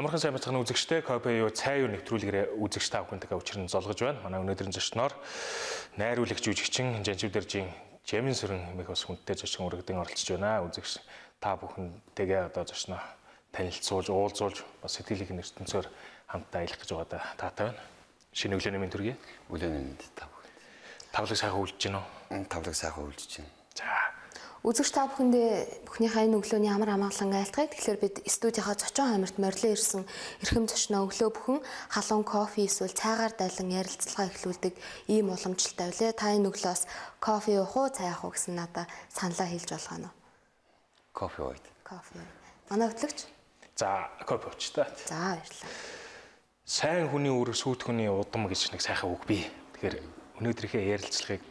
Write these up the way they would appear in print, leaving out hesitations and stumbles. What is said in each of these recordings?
Амархан сайн байцгаана үзэгчдээ Кофе юу цай юу нэвтрүүлгээр үзэгч та бүхэнтэйгээ учран золгож байна. Манай өнөөдрийн зочноор найруулагч жүжигчин Жанчив Дэржийн Жамин сүрэн хэмээх бас хүндтэй зочин өргөдөн оролцож байна. Үзэгч та бүхэнтэйгээ одоо зочноо танилцуулж, уулзуулж бас сэтгэлийн ертөнцөөр хамтдаа аялах гэж байгаадаа таатай байна. Шинэ өглөөний мэнд төргий. Өглөөний мэнд та бүхэнд. Тавлаг сайхан үлдэж гин үү? Тавлаг сайхан үлдэж гин. За. Үзэгч та бүхэндээ бүхнийхээ энэ өглөөний амар амгалан айлтгая. Тэгэхээр бид студийнхаа зочин хамарт морилон ирсэн эрхэм зочноо өглөө бүхэн халуун кофе эсвэл цайгаар дайлан ярилцлага эхлүүлдэг ийм уламжлалтай байлээ. Та энэ өглөөс кофе уух уу, цай авах уу гэсэн надаа саналаа хэлж болох нь уу? Кофе ууя. Кофе. Манай хөтлөгч? За, кофе ууч та. За, баярлалаа. Сайн хүний үр сүйт хүний удам гэж нэг сайхан үг бий. Тэгэхээр өнөөдрийнхээ ярилцлагыг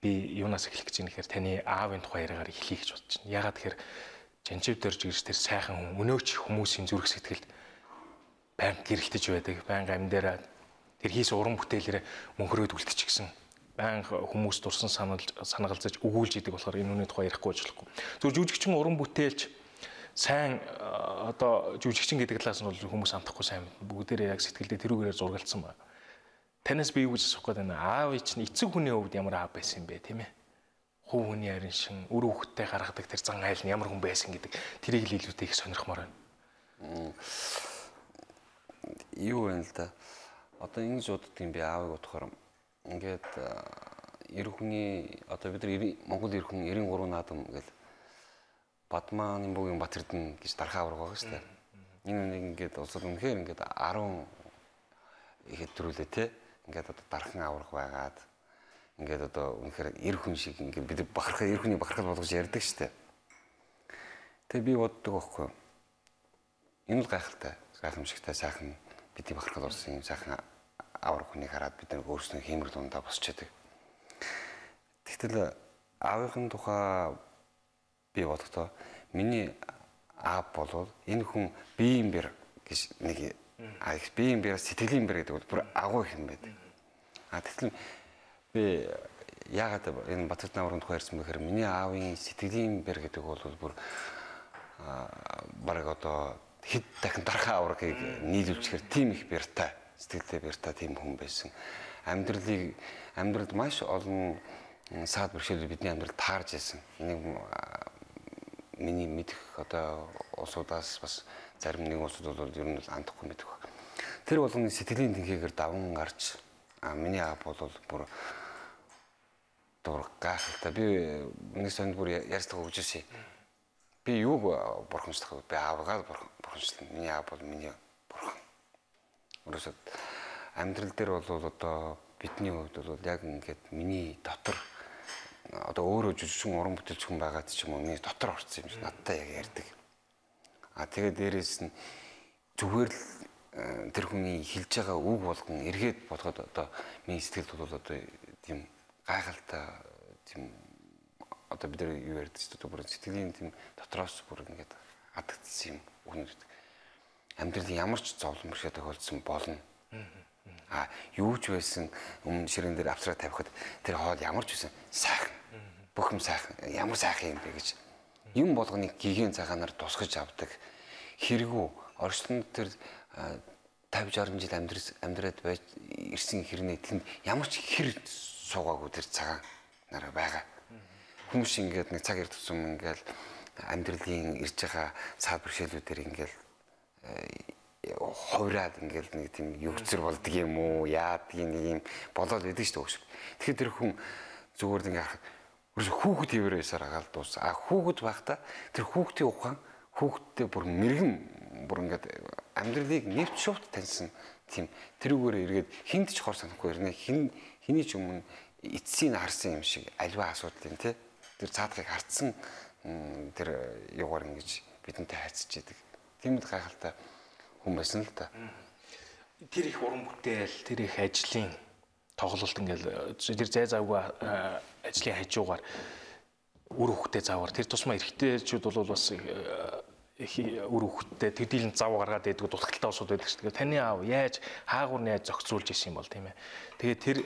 би юунаас эхлэх гэж байна гэхээр таны аавын тухай яриагаар эхлэе гэж бодож байна. Ягаад тэгэхээр Жанчив Дөрж гэж тэр сайхан хүн өнөөч хүмүүсийн зүрх сэтгэлд байнга гэрэлтэж байдаг. Байнга амьдаараа тэр хийсэн уран бүтээлээрээ мөнхөрөөд үлдчихсэн. Байнга хүмүүс дурсан санагалзаж өгүүлж идэг болохоор энэ хүний тухай ярихгүй байж болохгүй. Зөв жүжигчин уран бүтээлч сайн одоо жүжигчин гэдэг талаас нь бол хүмүүс амтахгүй сайн бүгдээрээ яг сэтгэлдээ тэрүүгээрээ зургалдсан байна. Танаас би юу гэж асуух гээд байна. Аав чинь эцэг хүний хувьд ямар аав байсан юм бэ, тийм ээ? Хувь хүний арин шин үр хөвгттэй гаргадаг тэр зан айл нь ямар хүн байсан гэдэг тэрийг л илүүтэй их сонирхмоор байна. Юу вэ л да. Одоо ингэж боддөг юм би аавыг бодохоор ингээд эр хүний одоо бид нар Монгол эр хүн 93 наадам гэл Бадмааны бүгийн Бат Эрдэнэ гэж дархаа авраг байгаа шүү дээ. Энэ нэг ингээд улсад үнэхээр ингээд 10 ихэд төрүүлээ те. Ингээд одоо дархан аврах байгаад ингээд одоо үнэхээр эр хүн шиг ингээд бид бахархал эр хүний бахархал болгож ярьдаг шүү дээ. Тэгээ би боддог байхгүй юу. Энэ л гайхалтай, гайхамшигтай сайхан бидний бахархал болсон юм сайхан аврах хүнийг хараад бид нар өөрснөө хиймэр дундаа босч яадаг. Тэгтэл аавынхын тухай би бодохдоо миний аав болвол энэ хүн биеийн бэр гэж нэг биеийн бэр сэтгэлийн бэр гэдэг бол бүр агуу их юм байдаг. А тэгтэл би яагаад энэ Бат Эрдэнэ аврагын тухай ярьсан бэхээр миний аавын сэтгэлийн бэр гэдэг бол бүр бараг одоо хэд дахин дархаа аврагийг нийлүүлчихээр тийм их бэртай, сэтгэлтэй бэртай тийм хүн байсан. Амьдралд маш олон саад бэрхшээлүүд бидний амьдралд таарж байсан. Энийг миний мэдэх одоо улсуудаас бас зарим нэг улсууд бол ер нь андахгүй мэдэх баг. Тэр болгоны сэтгэлийн тэнхээгээр даван гарч миний аав бол бүр гайхалтай. Би нэг сонд бүр ярьцлага өгч ирсэн. Би юуг бурханчлах вэ? Би аавгаа бурханчлана. Миний аав бол миний бурхан. Өөрөөсөө амьдрал дээр бол одоо бидний хувьд бол яг ингээд миний дотор одоо өөрөө жүжигчин уран бүтээлч хүн байгаад ч юм уу миний дотор орсон юм шиг надтай яг ярьдаг. А тэгээд дээрээс нь зүгээр л тэр хүний хэлж байгаа үг болгон эргээд бодоход одоо миний сэтгэлд бол одоо тийм гайхалтай тийм одоо бид нар юу ярьдаг ч одоо бүр сэтгэлийн тийм дотроос бүр ингээд адагдсан юм үгнүүд. Амьдралын ямар ч зовлон бэрхшээл тохиолдсон болно. А юу ч байсан өмнө ширээн дээр авсраа тавихад тэр хоол ямар ч байсан сайхан. Бүх юм сайхан. Ямар сайхан юм бэ гэж. Юм болгоныг гигэн цагаанаар тусгаж авдаг. Хэрэгүү орчлонд тэр 50 60 жил амьдраад байж ирсэн хэрнээ тэнд ямар ч хэр суугаагүй тэр цагаан нараа байгаа. Хүмүүс ингээд нэг цаг эрт тусам ингээд амьдралын ирж байгаа саад бэрхшээлүүдээр ингээд хувраад ингээд нэг тийм югцэр болдго юм уу, яадгийн нэг юм болоод идэг шүү дээ. Тэгэхээр тэр хүн зүгээр ингээд харахад өөрөөсөө хүүхэд хэвээр байсаар агаал дууссан. А хүүхэд байхдаа тэр хүүхдийн ухаан хүүхдтэй бүр мэрэгэн бүр ингээд амьдралыг нэвт шувт таньсан тийм тэрүүгээр эргээд хинт ч хор санахгүй ирнэ. Хиний ч өмнө эцсийг харсан юм шиг альва асуудлын тий тэр цаадахыг хардсан тэр юугаар ингэж бидэнтэй хайцж идэг. Тийм л гайхалтай хүн байсан л та. Тэр их уран бүтээл, тэр их ажлын тоглолт ингээл тэр зай завгүй ажлын хажуугаар үр хөвгтэй заваар тэр тусмаа эрэгтэйчүүд бол бас үр хөвгтэй төдийлөн зав гаргаад байдаг дутагдaltaй улсууд байдаг шүү дээ. Таны аав яаж хаагур нь яаж зохицуулж исэн юм бол тийм ээ. Тэгээ тэр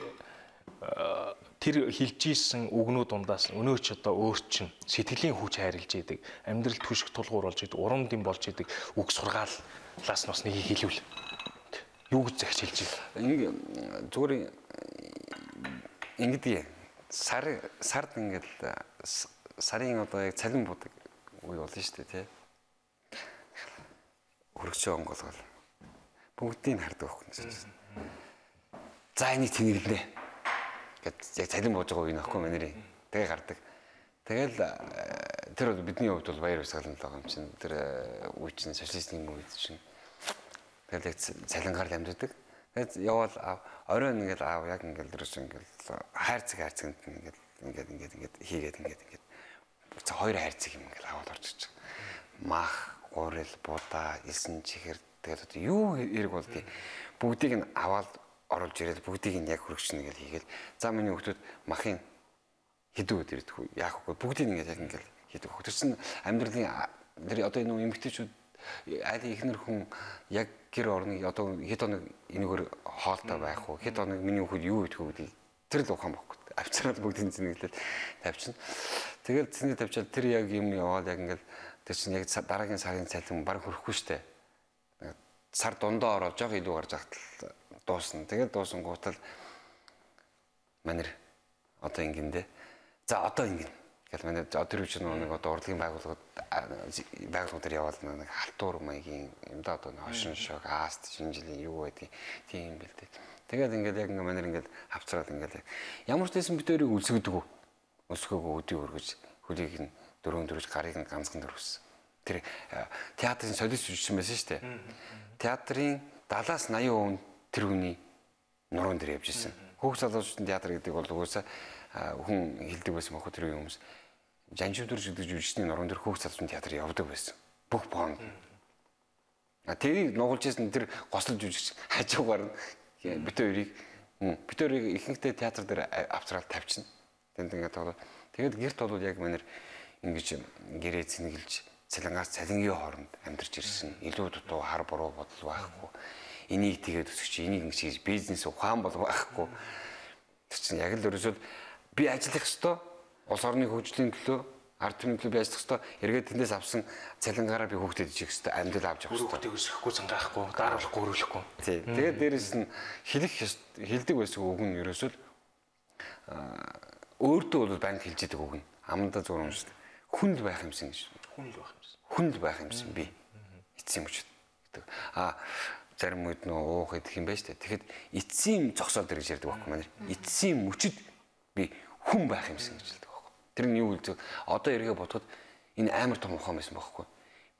тэр хэлж исэн үгнүүд дундаас өнөөч одоо өөр чинь сэтгэлийн хүч хайрлж идэг, амьдрал түшиг тулгуур болж идэг, урам дэм болж идэг үг сургаал талаас нь бас нэгийг хэлвэл юу гэж захиж хэлж байна? Ингээ зүгээр ингэдэг сард ингээл сарын одоо яг цалин будаг үе болно шүү дээ, тий. Хөргөчөө онгоолгол бүгдийг хардаг байхгүй. За энийг тэнэглэнэ гэд яг цалин бууж байгаа үе нөхгүй манерийн. Тэгээ гардаг. Тэгэл тэр бол бидний хувьд бол баяр баясгал л байгаа юм чинь. Тэр үе чинь социализмын үед чинь. Тэгэл яг цалингаар л амьддаг. Тэгээд яваал оройн ингээл аав яг ингээл дөрөс ингээл хайрцаг хайрцагт ингээл ингээд ингээд ингээд хийгээд ингээд ингээд хоёр хайрцаг юм ингээл аваад орж ирж байгаа. Мах, гурил, будаа, элсэн чихэр тэгэл одоо юу хэрэг болдгийг бүгдийг нь аваад оруулж ирээд бүгдийг нь яг хөргөчнө ингээл хийгээл за миний хүүхдүүд махын хэдэн өдөр идэх үү яах вэ бүгдийг ингээд яг ингээл хийдэг. Тэр чинь амьдралын тэр одоо энэ эмэгтэйчүүд аль ихнэр хүн яг гэр орныг одоо хэд хоног энэгээр хоолтой байх уу хэд хоног миний хүүхэд юу идэх үү гэдгийг тэр л ухаан байхгүй. Авчраад бүгдийг зэнэглэл тавьчихна. Тэгэл цэнийг тавьчаад тэр яг юм яваал яг ингээл тэр чинь яг дараагийн сарын цалин баг хөрөхгүй штэ. Сар дундаа ороод жоох илүү гарч ахтал дуусна. Тэгэл дуусангуутал манер одоо ингэндэ. За одоо ингэн гэл манай тэр үеч нэг одоо урлагийн байгууллагууд дээр яваал нэг халтуур маягийн юм да одоо хошин шог ааст шинжилгээ юу байдгийг тийм юм бэл дээ. Тэгээд ингээд яг ингээд манер ингээд хавцраад ингээд ямар ч байсан бид өөрийг үлсгэдэг. Өсгөөгөө өдий өргөж хөлийг нь дөрөв дөрөж гарыг нь ганцхан дөрвсөн. Тэр театрын солист жүжигчин байсан шүү дээ. Театрын 70-аас 80% тэр хүний нуруунд дээр явж исэн. Хөөх залуучдын театр гэдэг бол угаасаа хүн хэлдэг байсан бохоо тэр үеийн хүмүүс. Жанжив дүр гэдэг жүжигчний нуруунд дээр хөөх залуучдын театр явдаг байсан. Бүх бонд. А тэрийг нугалж исэн тэр гослол жүжигч хажуугаар нь бит хоёрыг ихэнхдээ театр дээр авцраал тавьчихна. Тэнд ингээд тоглоо. Тэгээд гэрт бол яг манер ингэж гэрээ цэнгэлж цалингаас цалингийн хооронд амьдарч ирсэн. Илүү дутуу хар буруу бодол байхгүй. Энийг тэгээд өсгөч, энийг ингэж хийж бизнес ухаан бол байхгүй. Тэр чинь яг л ерөөсөө би ажиллах ёстой. Улс орны хөгжлийн төлөө, ард түмний төлөө би ажиллах ёстой. Эргээд тэндээс авсан цалингаараа би хүүхдэд ижих ёстой. Амьдрал авч явах ёстой. Хүүхдийг өсгөхгүй, цангаахгүй, дараалахгүй, өрөөлөхгүй. Тий. Тэгээд дээрэс нь хэлдэг байсан үг нь ерөөсөө өөртөө бол байнга хэлж идэг үг нь. Амандаа зүгээр юм шүү дээ. Хүн л байх юмсан гэж. Хүн л байх юмсан. Хүн л байх юмсан би. Эцсийн мөчд гэдэг. А зарим үед нөө уух идэх юм байна шүү дээ. Тэгэхэд эцсийн зогсоол дэр гэж ярьдаг байхгүй манай. Эцсийн мөчд би хүн байх юмсан гэж хэлдэг байхгүй. Тэр нь юу гэж одоо эргээ бодоход энэ амар том ухаан байсан байхгүй.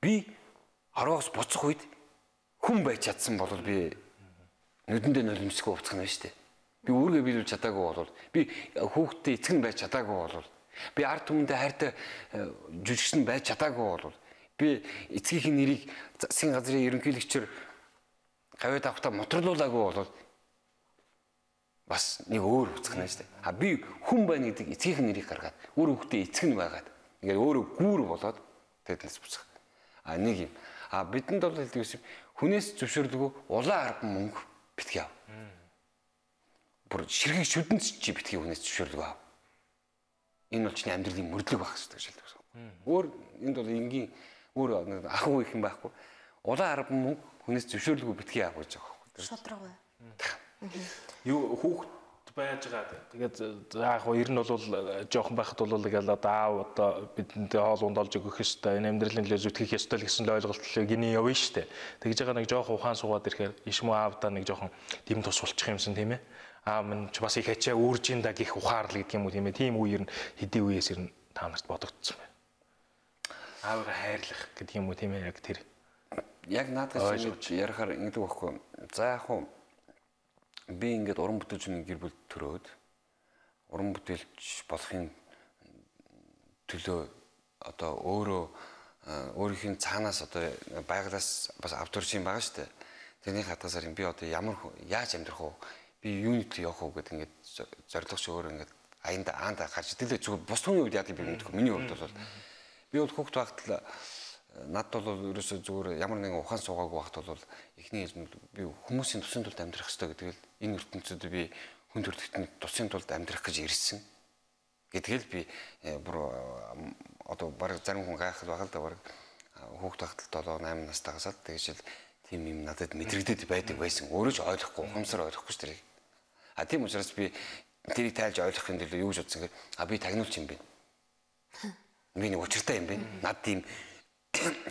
Би ороогоос буцах үед хүн байж чадсан бол би нүдэндээ нулимсгүй уцах нь шүү дээ. Би үүргээ биелүүлж чадаагүй бол би хүүхдтэй эцэг нь байж чадаагүй бол би ард түмэндээ хайртай жүжигчин байж чадаагүй бол би эцгийнхээ нэрийг засгийн газрын ерөнхийлөгчөөр гавьяа давхтаа моторлуулаагүй бол бас нэг өөр уцах нь шүү дээ. А би хүн байна гэдэг эцгийнх нь нэрийг гаргаад үр хүүхдээ эцэг нь байгаад ингээд өөрөө гүүр болоод тэднээс буцах. А нэг юм. А бидэнд бол хэлдэг юм хүнээс зөвшөөрлөгөө улаан арга мөнгө битгий ав. Бүр ширхэг шүдэнц чи битгий хүнээс зөвшөөрлөгөө ав. Энэ бол чиний амьдралын мөрдлөг байх хэрэгтэй гэж хэлдэг. Өөр энд бол энгийн өөр ах уу их юм байхгүй. Улаан арга мөнгө хүнээс зөвшөөрлөгөө битгий ав гэж байгаа байхгүй. Шудраг уу? Юу хүүхд байж байгаа. Тэгээд за яг хөө ер нь бол жоохон байхад бол ингээл одоо аав одоо бидэнд хоол унд олж өгөх ёстой, энэ амьдралын төлөө зүтгэх ёстой л гэсэн л ойлголт гинэ явна штэ. Тэгж байгаа нэг жоохон ухаан суугаад ирэхээр иш муу аавдаа нэг жоохон дэм тус болчих юмсан тийм ээ. Аав минь ч бас их ачаа үүржин да гих ухаарл гэдэг юм уу тийм ээ. Тийм үе ер нь хэдийн үеэс ер нь та нарт бодогдсон байна. Аавыгаа хайрлах гэдэг юм уу тийм ээ яг тэр. Яг наадах ингэж ярихаар ингэдэг байхгүй. За яг хуу би ингээд уран бүтээлчний гэр бүл төрөөд уран бүтээлч болохын төлөө одоо өөрөө өөрийнх нь цаанаас одоо байгалаас бас авторч юм байгаа шүү дээ. Тэрний хатгаасаар би одоо ямар яаж амьдрах вэ? Би юуны төлөө явах вэ гэдэг ингээд зорилгоч өөр ингээд аянд аанда гарч идэв лээ. Зүгээр бус хүний хувьд яадаг би мэдэхгүй. Миний хувьд бол би бол хүүхд байхад л надад бол ерөөсөө зүгээр ямар нэгэн ухаан суугаагүй байхад бол эхний хэлбэл би хүмүүсийн тусын тулд амьдрах ёстой гэдэг л энэ ертөнцид би хүн төрөлхтөний тусын тулд амьдрах гэж ирсэн гэдгээл би бүр одоо бараг зарим хүн гайхал байгаа л да бараг хүүхд байхад 7 8 настайгаас л тэгж л тийм юм надад мэдрэгдээд байдаг байсан. Өөрөө ч ойлгохгүй, ухамсар ойлгохгүй шүү дээ. А тийм учраас би тэрийг тайлж ойлгохын төлөө юу гэж бодсон гэхээр а би тагнуулч юм байна. Би нэг учиртай юм байна. Над тийм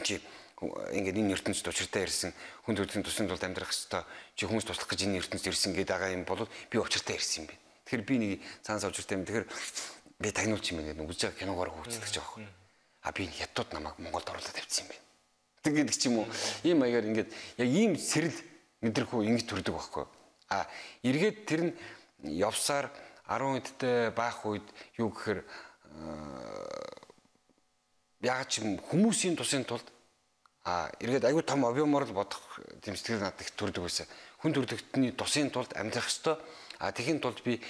чи ингээд энэ ертөнцид учиртай ирсэн, хүн төрөлхтний тусын тулд амьдрах хэвээр, чи хүмүүс туслах гэж энэ ертөнцид ирсэн гэдэг байгаа юм бол би учиртай ирсэн юм байна. Тэгэхээр би нэг цаанаас учиртай юм. Тэгэхээр би тагнуулч юм байна гэдэг үзэж байгаа киногоор хөгжүүлдэг жаах. А би энэ хятад намайг Монголд оруулаад тавьчихсан юм байна. Тэгдэг ч юм уу. Ийм маягаар ингээд яг ийм сэрэл мэдрэхүү ингэж төрдөг байхгүй. А эргээд тэр нь явсаар 10 эдтэй байх үед юу гэхээр яг ч юм хүмүүсийн тусын тулд а эргээд аюу том объемоор л бодох тийм сэтгэл надад их төрдөг байсан. Хүн төрөлхтний тусын тулд амьдрах ёстой. А тэхийн тулд би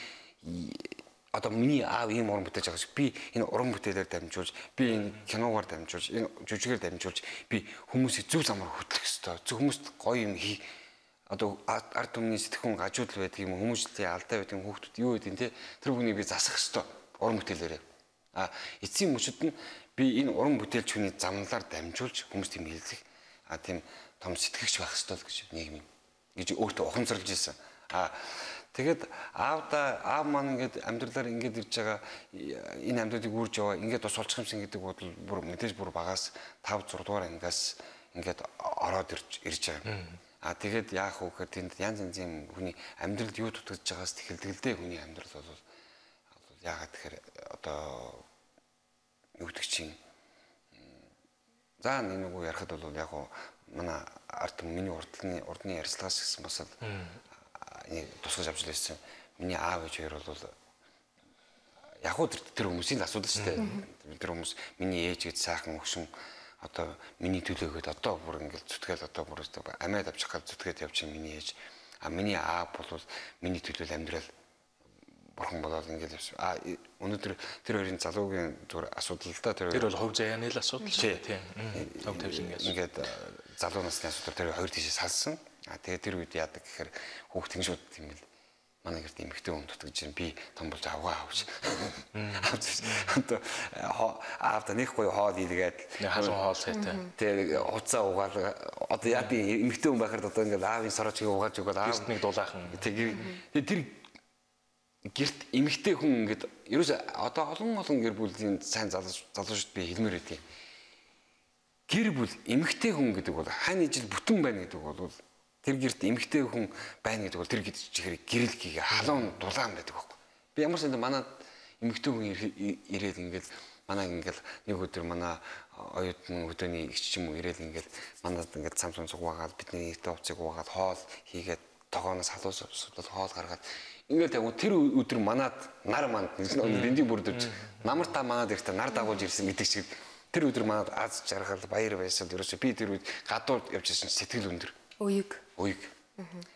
одоо миний аав ийм уран бүтээж байгаа шиг би энэ уран бүтээлээр дамжуулж, би энэ киногоор дамжуулж, энэ жүжигээр дамжуулж би хүмүүсийг зөв замаар хөтлөх ёстой. Зөв хүмүүст гоё юм хий. Одоо ард түмний сэтгхүүн гажуудал байдаг юм, хүмүүжлийн алдаа байдаг юм, хүүхдүүд юу гэдэг те тэр бүхнийг би засах ёстой уран бүтээлээрээ. А эцсийн мөчөд нь би энэ уран бүтээлч хүний замналаар дамжуулж хүмүүст юм хэлэх, а тийм том сэтгэгч байх ёстой л гэж нийгэм юм гэж өөртөө ухамсарлаж ирсэн. А тэгээд аав маань ингээд амьдралаар ингээд ирж байгаа, энэ амьдралыг үүрж яваа, ингээд тус олчих юмсан гэдэг бодол бүр мэдээж бүр багаас 5 6 дугаар ангиас ингээд ороод ирж байгаа юм. А тэгээд яах вэ гэхээр тэнд янз янзын хүний амьдралд юу дутагдж байгаас эхэлдэг л дээ хүний амьдрал бол яагаад тэгэхээр одоо юу гэдэг чинь за нэг үгүй ярихад бол яг уу манай ард түмэн миний урдны ярьцлагаас гэсэн бас нэг тусгаж авч лээсэн. Миний аав ээж хоёр бол яг уу тэр хүмүүсийн л асуудал шүү дээ. Тэр хүмүүс миний ээж гэж сайхан өгшин одоо миний төлөөгөөд одоо бүр ингээл зүтгээл одоо бүр амиад авчих гал зүтгээд явж байгаа миний ээж. А миний аав бол миний төлөөл амьдрал бурхан болоод ингээл явсан. А өнөөдөр тэр хоёрын залуугийн зүгээр асуудал л да тэр. Тэр бол хувь заяаны л асуудал шүү дээ. Тийм. Том тавилан ингээд залуу насны асуудал тэр хоёр тийшээ салсан. А тэгээ тэр үед яадаг гэхээр хүүхд тэгж бодд юм бэл. Манай гэрт эмэгтэй хүн дутагдж байна. Би том болж авгаа авч. Одоо аавда нэг гоё хоол хийлгээд халуун хоол сайтай. Тэгээ хуцаа угаал одоо яа би эмэгтэй хүн байхад одоо ингээд аавын сорочгийг угааж өгöd аав нэг дулаахан. Тэгээ тэр гэрт эмэгтэй хүн ингээд ерөөсө одоо олон гэр бүлийн сайн залуучууд би хэлмээр байдгийг. Гэр бүл эмэгтэй хүн гэдэг бол хань ижил бүтэн байна гэдэг бол тэр гэрт эмэгтэй хүн байна гэдэг бол тэр гэрт чихэр гэрэл гээгээ халуун дулаан байдаг байхгүй. Би ямар санд манай эмэгтэй хүн ирээд ингээд манай ингээд нэг өдөр манай оюутан хөдөөний эгч ч юм уу ирээд ингээд манад ингээд цам цам угаагаад бидний нэгтэй хувцыг угаагаад хоол хийгээд тогооноос халуун сувдал хоол гаргаад ингээд яг тэр өдөр манад нар манд дэндийг бүрдвч намар та манад ирэхдээ нар дагуулж ирсэн гэдэг шиг тэр өдөр манад аз жаргал баяр баясгал ерөөсөө би тэр үед гадуур явж ирсэн сэтгэл өндөр. Уйг. Уйг.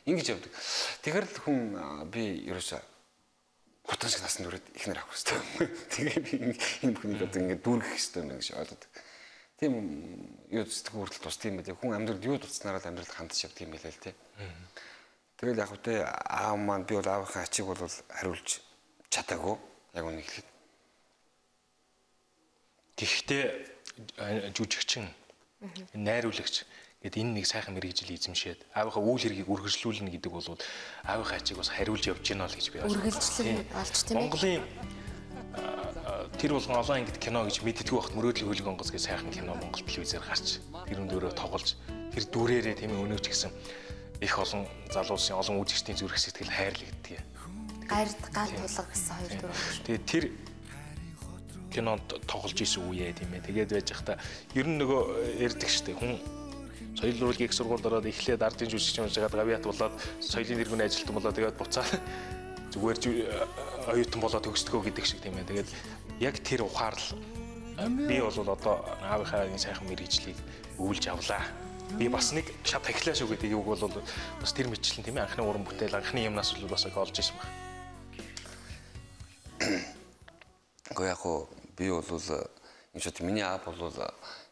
Ингэж явдаг. Тэгэхээр л хүн би ерөөсөө хутан шиг насанд хүрээд эхнэр авах хэрэгтэй. Тэгээ би энэ бүхнийг одоо ингээд дүүргэх хэрэгтэй юм гэж ойлгодог. Тийм юу сэтгэл хүртэл тус тийм байлээ. Хүн амьдралд юу дутснараа л амьдралд хандж явдаг юм байлээ л тий. Тэгэл яг үгүй аав маань би бол аавынхаа ачиг бол хариулж чадаагүй. Яг үнэ хэлэхэд. Гэхдээ жүжигчин найруулагч гэд энэ нэг сайхан мэргэжил эзэмшээд аавынхаа үйл хэргийг үргэлжлүүлнэ гэдэг бол аавынхаа ачиг бас хариулж явж гинэ л гэж би ойлгож байна. Үргэлжлэн олж тийм ээ. Монголын тэр болгон олон ангид кино гэж мэддэггүй байхад мөрөөдлийн хөлөг онгоц гэж сайхан кино Монгол телевизээр гарч тэрэн дөрөө тоглож тэр дүрээрээ тийм ээ өнөөч гэсэн их олон залуусын олон үзэгчдийн зүрх сэтгэл хайрлагддаг. Гард гал тулга гэсэн хоёр дүр. Тэгээ тэр кинонд тоглож исэн үе тийм ээ. Тэгээд байж захта ер нь нөгөө ярьдаг штэ хүн соёл урлагийн их сургуульд ороод эхлээд ардын жүжигч уншаад гавьяат болоод соёлын тэргүүний ажилтан болоод тэгээд буцаад зүгээр оюутан болоод төгсдгөө гэдэг шиг тийм ээ. Тэгээд яг тэр ухаарлал би бол одоо аавынхаа энэ сайхан мэргэжлийг өвлж авлаа. Би бас нэг шат тахилаа шүү гэдэг юг бол бас тэр мэтчлэн тийм ээ анхны уран бүтээл анхны юмнаас бол бас олж ирсэн баг. Гэхдээ яг хуу би бол энэ шат миний аав бол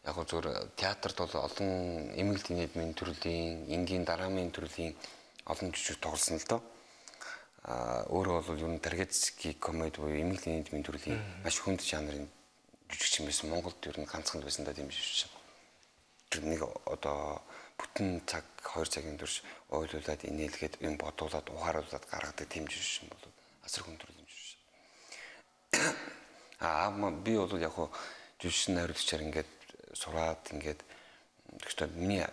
яг хуу зүгээр театрт бол олон эмгэл тэнэдмийн төрлийн, энгийн драмын төрлийн олон жүжиг тоглосон л доо. А өөрөө бол ер нь трагедик комеди буюу эмгэл тэнэдмийн төрлийн маш хүнд жанрын жүжигч юм байсан. Монголд ер нь ганцхан байсан да тийм биш. Тэр нэг одоо бүтэн цаг 2 цагийн турш ойлуулад инээлгээд юм бодуулаад ухааруулад гаргадаг тийм жүжигчин бол асар хүндрэл жүжигчин. Аа би бол яг хуу жүжигчин найруулагчаар ингээд сураад ингээд гэхдээ миний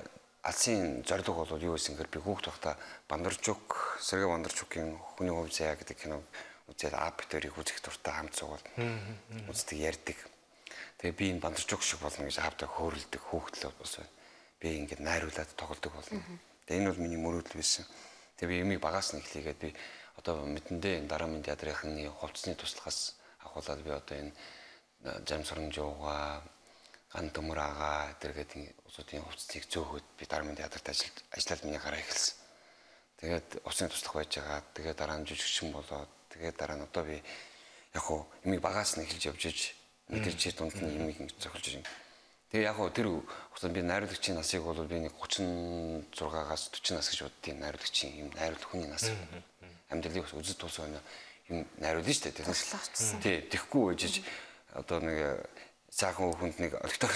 алсын зорилго бол юу байсан гэхээр би хүүхд байхдаа Бондарчук, Сергей Бондарчукийн Хүний хувь заяа гэдэг киног үзээд аав битэрийг үзэх дуртай хамт суугаад үздэг ярьдаг. Тэгээ би энэ Бондарчук шиг болно гэж аавдаа хөөрөлдөг хүүхдлээ бас байна. Би ингээд найруулад тоглодог болно. Тэгээ энэ бол миний мөрөөдөл байсан. Тэгээ би юмыг багаас нь эхлэгээд би одоо мэдэндээ энэ Дарамын театрын хувцсны туслахаас ахуулаад би одоо энэ зам сурамжууга ган төмөр агаа тэргээд улсуудын хувцсыг зөөхөд би Дарамын театрт ажиллаад миний гараа эхэлсэн. Тэгээд увцны туслах байж байгаа. Тэгээд дараа нь жүжигчин болоод тэгээд дараа нь одоо би яг хуу юмыг багаас нь эхэлж явж иж мэдэрч дунд нь юмыг ингэж зохиолж байна. Тэгээ яг хуу тэр хугацаанд би найруулагчийн насыг бол би нэг 36-аас 40 нас гэж боддیں۔ Найруулагчийн юм найруулах хүний нас. Амьдралыг бас үзэж тулсан байна. Юм найруулна шүү дээ. Тий, тэхгүй байж одоо нэг сайхан хүнд нэг олигтой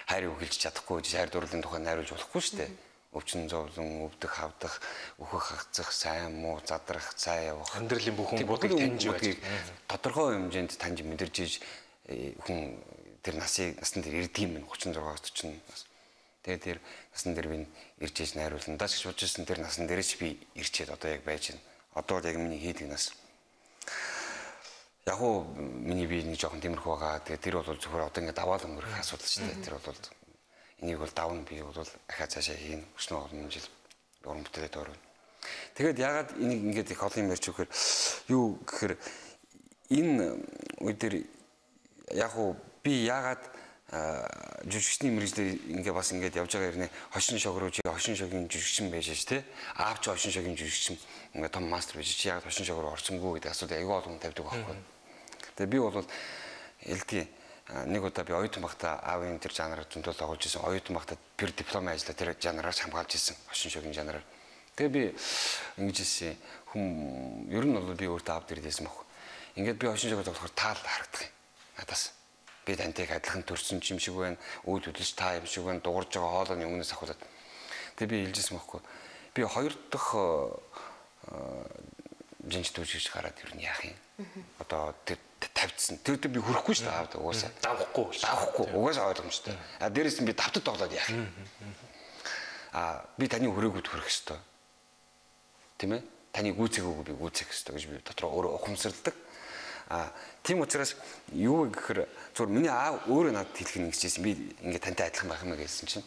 хайр үгэлж чадахгүй гэж хайр дурлалын тухай найруулж болохгүй шүү дээ. Өвчин зовлон, өвдөх, хавдах, өөхөх, хагцах, сайн муу, задрах, цай явах. Амьдралын бүх хүмүүдийг таньж байж тодорхой хэмжээнд таньж мэдэрж иж хүн тэр насыг насан дээр ирдэг юм байна. 36-аас 40 нас. Тэгээ тэр насан дээр би ирж иж найруулна. Даач гэж бодож ирсэн тэр насан дээрээ ч би ирчээд одоо яг байж байна. Одоо бол яг миний хийдэг нас. Яг уу миний бие нэг жоохон тиймэрхүү байгаа. Тэгээ тэр бол зөвхөн одоо ингээд даваал өнгөрөх асуудал шүү дээ. Тэр бол энийг бол давна би бол ахаа цаашаа хийн. Өчнөө олон жил уран бүтээлд орно. Тэгээд яагаад энийг ингээд их олон юм ярьж өгөхөр юу гэхээр энэ үе дээр яг уу би яагаад жүжигчний мэргэжлээр ингээ бас ингээд явж байгаа хэрнээ хошин шог руу чи хошин шогийн жүжигчин байж ш тэ аав чи хошин шогийн жүжигчин ингээ том мастер байж чи яагаад хошин шог руу орсонгүй гэдэг асуудал аягүй олон тавьдаг байхгүй. Тэгээ би бол элдий нэг удаа би оюутан байхдаа аавын тэр жанраар зөндөл тоглож исэн. Оюутан байхдаа пер дипломын ажлаа тэр жанраар хамгаалж исэн. Хошин шогийн жанраар. Тэгээ би ингэж хэлсэн. Хүм ер нь бол би өөртөө аав дээр хэлсэн баг. Ингээд би хошин шогоор тоглохоор таал харагдах юм. Надаас би тантай адилхан төрсөн юм шиг байна. Үйл хөдлөж та юм шиг байна. Дуурж байгаа хоолойны өмнөөс ахуулаад. Тэгээ би хэлжсэн байхгүй. Би хоёр дахь жинж дүүжиж гараад ер нь яах юм? Одоо тэр тавьдсан. Тэр би хүрэхгүй шүү дээ аавд угаасаа. Давхгүй. Давхгүй. Угаасаа ойлгомжтой. А дээрээс нь би давтад тоглоод яах юм? А би таны хүрөөгүйд хүрэх ёстой. Тийм ээ? Таны гүйцээгүйг би гүйцээх ёстой гэж би дотроо өөрөө ухамсарладаг. А тийм учраас юу гэхээр зүгээр миний аав өөрөө надад хэлэх нь ингэжсэн. Би ингээ тантай адилхан байх юм а гэсэн чинь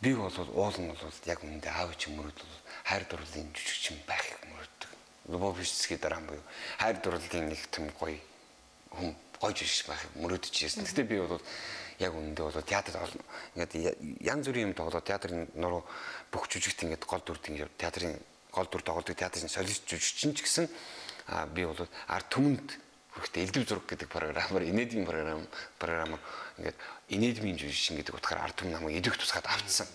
би бол уул нь бол яг үүндээ аав чинь мөрөөдөл бол хайр дурлалын жүжигчин байхыг мөрөөддөг. Любовический драм буюу хайр дурлалын нэг том гоё хүн гоё жүжигч байхыг мөрөөдөж ирсэн. Гэтэ би бол яг үүндээ бол театрт ингээд янз бүрийн юм тоглоод театрын нуруу бүх жүжигт ингээд гол дүрд ингээд театрын гол дүр тоглодог театрын солист жүжигчин ч гэсэн би бол ард түмэнд хүрэхтэй элдв зураг гэдэг програмаар инээдмийн програмаар ингээд инээдмийн жүжигчин гэдэг утгаар ард түмэн намайг идэвх тусгаад авцсан.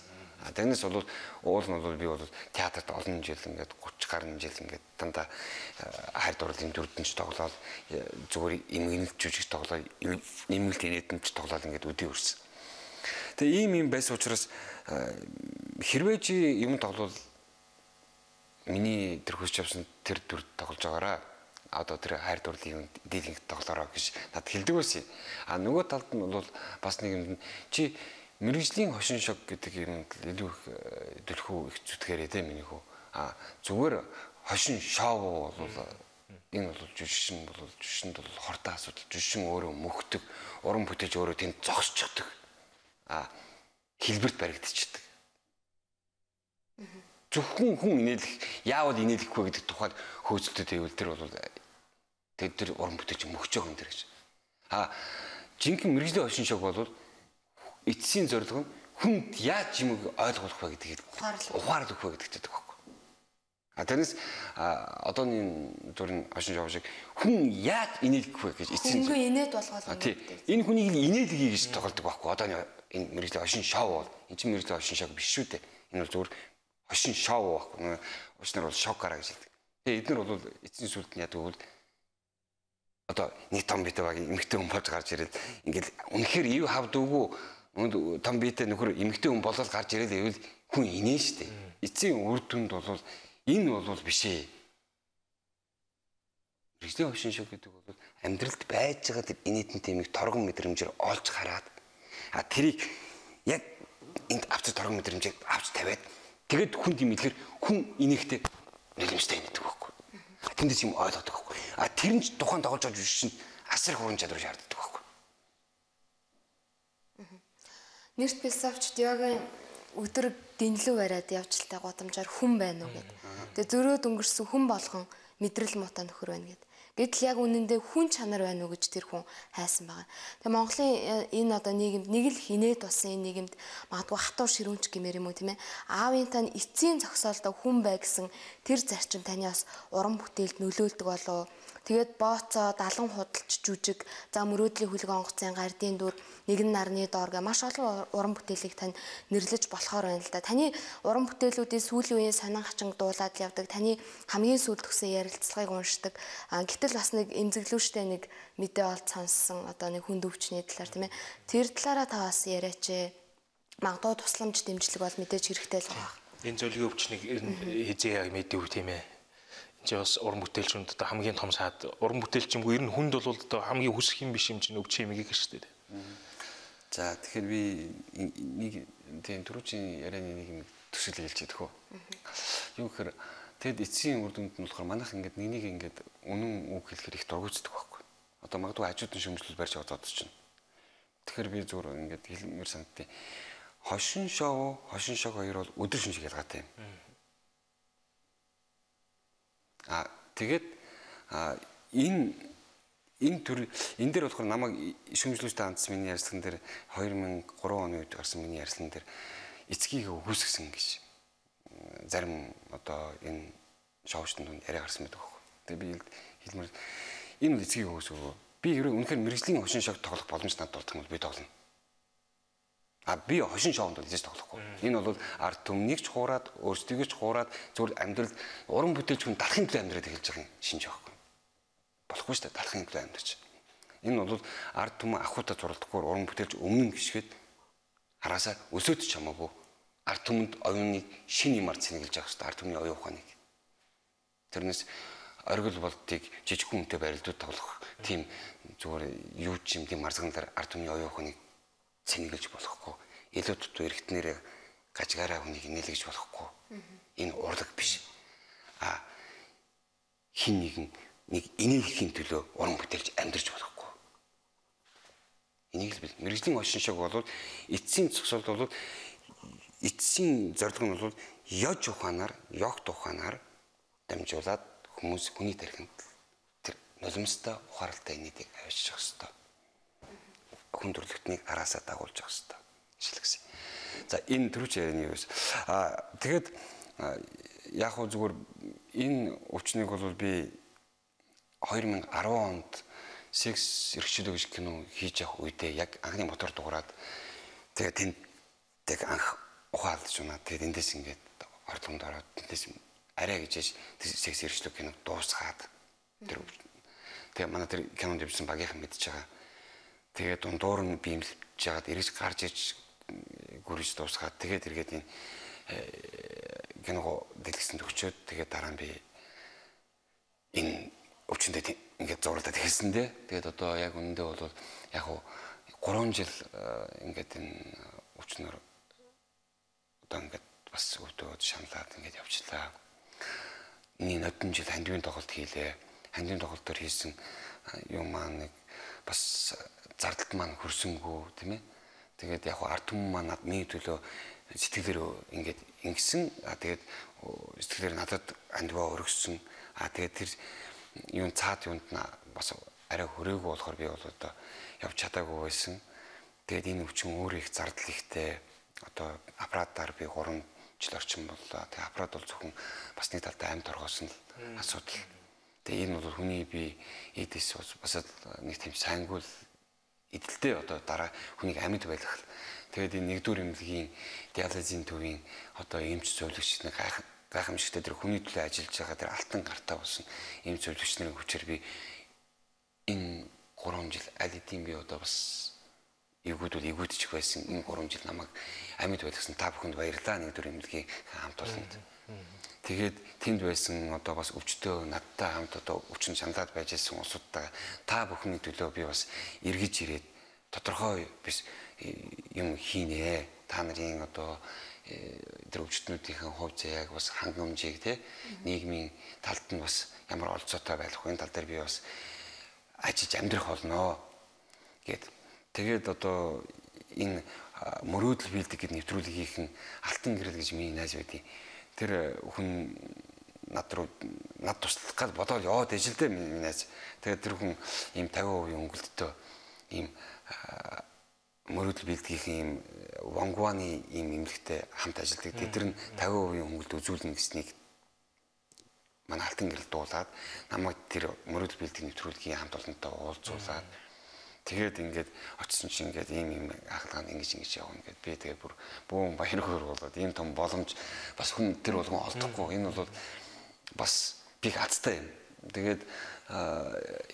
Тэрнээс бол уул нь бол би бол театрт олон жил ингээд 30 гаруй жил ингээд дандаа хайр дурлалын дүрдэнч тоглоод зүгээр эмгэнэлт жүжиг тоглоод эмгэлт инээдэмч тоглоод ингээд өдий өрсөн. Тэгээ ийм юм байсан учраас хэрвээ чи юм тоглол миний тэр хүсч авсан тэр дүр тоглож байгаараа одоо тэр хайр дурлалын дийлэнх тоглоороо гэж надад хэлдэг байсан. А нөгөө талд нь бол бас нэг юм чи мэргэжлийн хошин шог гэдэг юмд илүү их төлхөө их зүтгэрээ те миний хүү. А зүгээр хошин шоу бол энэ бол жүжигчин бол жүжигчэнд бол хортой асуудал. Жүжигчин өөрөө мөхдөг, уран бүтээж өөрөө тэнд зогсчихдаг. А хэлбэрт баригдчихдаг. Зөвхөн хүн инээлэх, яавал инээлэхгүй гэдэг тухайд хөөцөлтөд байвал тэр бол тэр тэр уран бүтээч мөхч байгаа юм тэр гэж. А жинхэнэ мэргэжлийн хошин шог бол эцсийн зорилго нь хүнд яаж юм ойлгуулах вэ гэдгийг ухаарл өгөх вэ гэдэгтэй байхгүй. А тэрнээс одооны зүрийн хошин шог шиг хүн яаж инээлэх вэ гэж эцсийн хүн инээд болгоол юм. Энэ хүнийг инээлгэе гэж тоглодог байхгүй. Одооны энэ мэргэжлийн хошин шоу бол энэ чинь мэргэжлийн хошин шог биш шүү дээ. Энэ бол зүгээр хошин шоу байхгүй. Учир нь бол шок гараа гэж хэлдэг. Тэгээ эднэр бол эцсийн сүлд нь яадаг вэ? Одоо нэг том битэ баг эмэгтэй хүн болж гарч ирээд ингээл үнэхээр ив хавд үгүй Үүнд том биетэй нөхөр эмэгтэй хүн болол гарч ирэл ивэл хүн инээ штэ. Эцсийн үр дүнд бол энэ бол биш ээ. Мэргэжлийн хошин шог гэдэг бол амьдралд байж байгаа тэр инээдэн тэмийг торгон мэдрэмжээр олж хараад тэрийг яг энд авч торгон мэдрэмжийг авч тавиад тэгээд хүн тийм идлэр хүн инээхтэй нэлэмжтэй инээдэг байхгүй. Тэндээс юм ойлгодог байхгүй. Тэр нь ч тухайн тоглож байгаа жүжигч чинь асар их уран чадвар шаарддаг байхгүй. Нэрт философч Диогийн өдөр дэнлүү бариад явжилтай гудамжаар хүн байна уу гэд. Тэгээ зөрөөд өнгөрсөн хүн болгон мэдрэл муутай нөхөр байна гэд. Гэтэл яг үнэндээ хүн чанар байна уу гэж тэр хүн хайсан байгаа. Тэгээ Монголын энэ одоо нийгэмд нэг л хинээд болсон энэ нийгэмд магадгүй хатуу ширүүнч гэмээр юм уу тийм ээ. Аавын тань эцсийн зогсоолдоо хүн бай гэсэн тэр зарчим таны бас уран бүтээлд нөлөөлдөг болов. Тэгээд бооцоо, далан худалч жүжиг, за мөрөөдлийн хүлэг онгоцын гардын дүр, нэгэн нарны доор гэ маш олон уран бүтээлийг тань нэрлэж болохоор байна л да. Таны уран бүтээлүүдийн сүүлийн үеийн сонин хачин дуулаад явдаг. Таны хамгийн сүүлд өгсөн ярилцлагыг уншдаг. Гэтэл бас нэг эмзэглүүштэй нэг мэдээ олд сонссон одоо нэг хүнд өвчний талаар тийм ээ. Тэр талаараа та бас яриач ээ. Магадгүй тусламж дэмжлэг бол мэдээж хэрэгтэй л байгаа. Энэ зөөлгийн өвчнийг хизээ яг мэдээв тийм ээ. Энд бас уран бүтээлчүнд одоо хамгийн том саад уран бүтээлч юмгүй ер нь хүнд бол одоо хамгийн хүсэх юм биш юм чинь өвчин юм гэх шүү дээ. За тэгэхээр би нэг тийм түрүүчийн ярианы нэг юм төсөл хэлж чадах уу. Юу гэхээр тэгэд эцсийн үр дүнд нь болохоор манайх ингээд нэг нэг ингээд үнэн үг хэлэхэр их дургүйцдэг байхгүй. Одоо магадгүй хажууд нь шөмжлөл барьж байгаа зодож чинь. Тэгэхээр би зүгээр ингээд хэлмээр санагдтыг. Хошин шоу, хошин шог хоёр бол өдөр шин шиг ялгаатай юм. Тэгээд энэ төр энэ дээр болохоор намайг шүүмжлүүлжтэй хандсан миний ярьцлаган дээр 2003 оны үед гарсан миний ярьцлаган дээр эцгийг үгүйсгэсэн гэж зарим одоо энэ шоучдын дунд яриа гарсан байдаг байхгүй. Тэгээ би хэлмээр энэ бол эцгийг үгүйсгөө. Би ерөө үнэхээр мэргэжлийн хошин шог тоглох боломж надад болдох юм бол би тоглоно. Би хошин шоунд бол хийж тоглохгүй. Энэ бол ард түмнийг ч хуураад, өөрсдийгөө ч хуураад зүгээр амьдрал уран бүтээлч хүн далахын төлөө амьдраад эхэлж байгаа юм шинж байхгүй. Болохгүй шүү дээ, далахын төлөө амьдарч. Энэ бол ард түмэн ахуйтай зурлахгүй уран бүтээлч өмнө гიშгээд хараасаа өсөөд ч хамаагүй ард түмэнд оюуныг шин юмар цэнгэлж явах хэрэгтэй, ард түмний оюун ухааныг. Тэрнээс оргил болтыг жижиг хүнтэй барилдууд тоглох тийм зүгээр юу ч юм тийм марзганлаар ард түмний оюун ухааныг цэнгэлж болохгүй. Илүү дутуу эргэтнэрээ гажгаараа хүнийг нээлгэж болохгүй. Энэ урлаг биш. Хин нэгэн нэг инээлхийн төлөө уран бүтээлч амьдарч болохгүй. Энийг л бил. Мэргэжлийн хошин шог бол эцсийн зогсоолт бол эцсийн зорилго нь бол ёж ухаанаар, ёгт ухаанаар дамжуулаад хүмүүс хүний тархинд тэр нулимстай ухаалтай инээдийг авчиж явах ёстой. Хүн төрөлхтнийг араасаа дагуулж явах ёстой. Шилгсэн. За энэ төрөч ярианы юу вэ? Тэгээд яг хөө зүгээр энэ өвчнийг бол би 2010 онд секс эрхчлөө гэж кино хийж явах үедээ яг анхны мотор дуурайд тэгээд тэнд яг анх ухаалж унаа. Тэгээд эндээс ингээд ордлонд ороод тэндээс арай гэж секс эрхчлөө кино дуусгаад тэр тэгээд манай тэр кинонд явсан багийнхан мэдж байгаа. Тэгээд дундуур нь биемлж жагаад эргэж гарч иж гүрэж дуусгаад тэгээд эргээд энэ киного дэлгэсэнд өчөөд тэгээд дараа нь би энэ өвчнөд ингээд зурлаад эхэлсэн дээ. Тэгээд одоо яг үнэндээ бол яг хуу 3 жил ингээд энэ өвчнөр одоо ингээд бас өвдөөд шаналаад ингээд явчлаа. Миний нодон жил хандивын тоглолт хийлээ. Хандивын тоглолтоор хийсэн юм маань нэг бас зардалд маань хөрсөнгөө тийм ээ. Тэгээд яг ард түмэн маань над миний төлөө сэтгэлээр ингээд ингэсэн. Тэгээд сэтгэлээр надад андиваа өргөссөн. Тэгээд тэр юун цаад юунд бас арай хүрээгүй болохоор би бол одоо явж чадаагүй байсан. Тэгээд энэ өвчин өөр их зардал ихтэй. Одоо аппаратаар би 3 жил орчим боллоо. Тэгээд аппарат бол зөвхөн бас нэг талдаа амьд торгоосон л асуудал. Тэгээд энэ бол хүний бие эдис бас нэг тийм сайнгүй л эдэлтэй одоо дараа хүнийг амьд байлгах. Тэгээд энэ нэгдүгээр эмнэлгийн диализын төвийн одоо эмч зөвлөгч нэг гайхамшигтай тэр хүний төлөө ажиллаж байгаа тэр алтан гартаа болсон эмч зөвлөгч нарын хүчээр би энэ 3 жил аль хэдийн би одоо бас эвгүүдүүд эвгүүдчих байсан. Энэ 3 жил намайг амьд байлгасан та бүхэнд баярлалаа. Нэгдүгээр эмнэлгийн хамт олонд. Тэгээд тэнд байсан одоо бас өвчтөө надтай хамт одоо өвчин шаналаад байж байсан улсуудтайгаа та бүхний төлөө би бас эргэж ирээд тодорхой биш юм хийнэ. Та нарын одоо тэр өвчтнүүдийн хувь заяаг бас хангамжийг те нийгмийн талд нь бас ямар олзоотой байх вэ? Энэ тал дээр би бас ажиллаж амьдрах болно гэд. Тэгээд одоо энэ мөрөөдөл биелдэг гэд нэвтрүүлэг хийхэн Алтан гэрэл гэж миний найз байдیں۔ Тэр хүн над руу над туслах гал бодоод яваад ижил дээ миний найз. Тэгээд тэр хүн ийм 50% өнгөлттэй ийм мөрөөдөл биелдгийнхэн ийм Вангуаны ийм эмнэлэгтэй хамт ажилладаг. Тэд нар нь 50% хөнгөлт үзүүлнэ гэснийг манай Алтан гэрэл дуулаад намайг тэр мөрөөдөл биелдэг нэвтрүүлгийн хамт олонтой уулзуулаад тэгээд ингээд очисон чинь ингээд ийм ийм ахлаганд ингэж ингэж явна гэд би тэгээд бүр бөөн баяр хөөр болоод ийм том боломж бас хүн тэр болгон олдохгүй. Энэ бол бас би их азтай юм. Тэгээд